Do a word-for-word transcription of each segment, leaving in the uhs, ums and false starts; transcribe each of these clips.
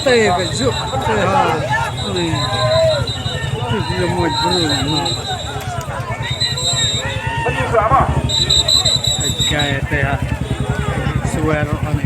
Te ba juk te ha. Ni. Tu dia mo bru. Ai kai te ha. Suwer ani.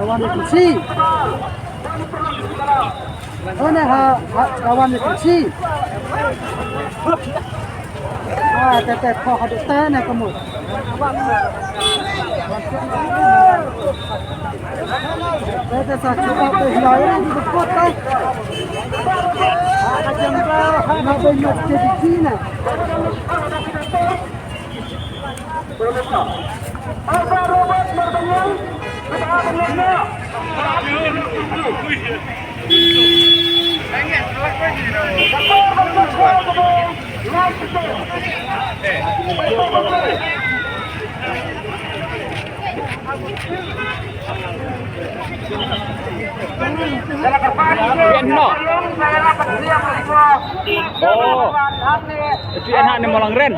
Rawan ni kursi. Oh, ni ha, ha, rawan ni kursi. Ah, te, te, kho ha, te, ne, kamu. Te, te, sa, chupa, te, hilai, ni, ni, kot, te. Ah, ka jam, ha, na, be, ni, te, di, ni, na. Yen no. Oh. Itu yen ha ni molang ren.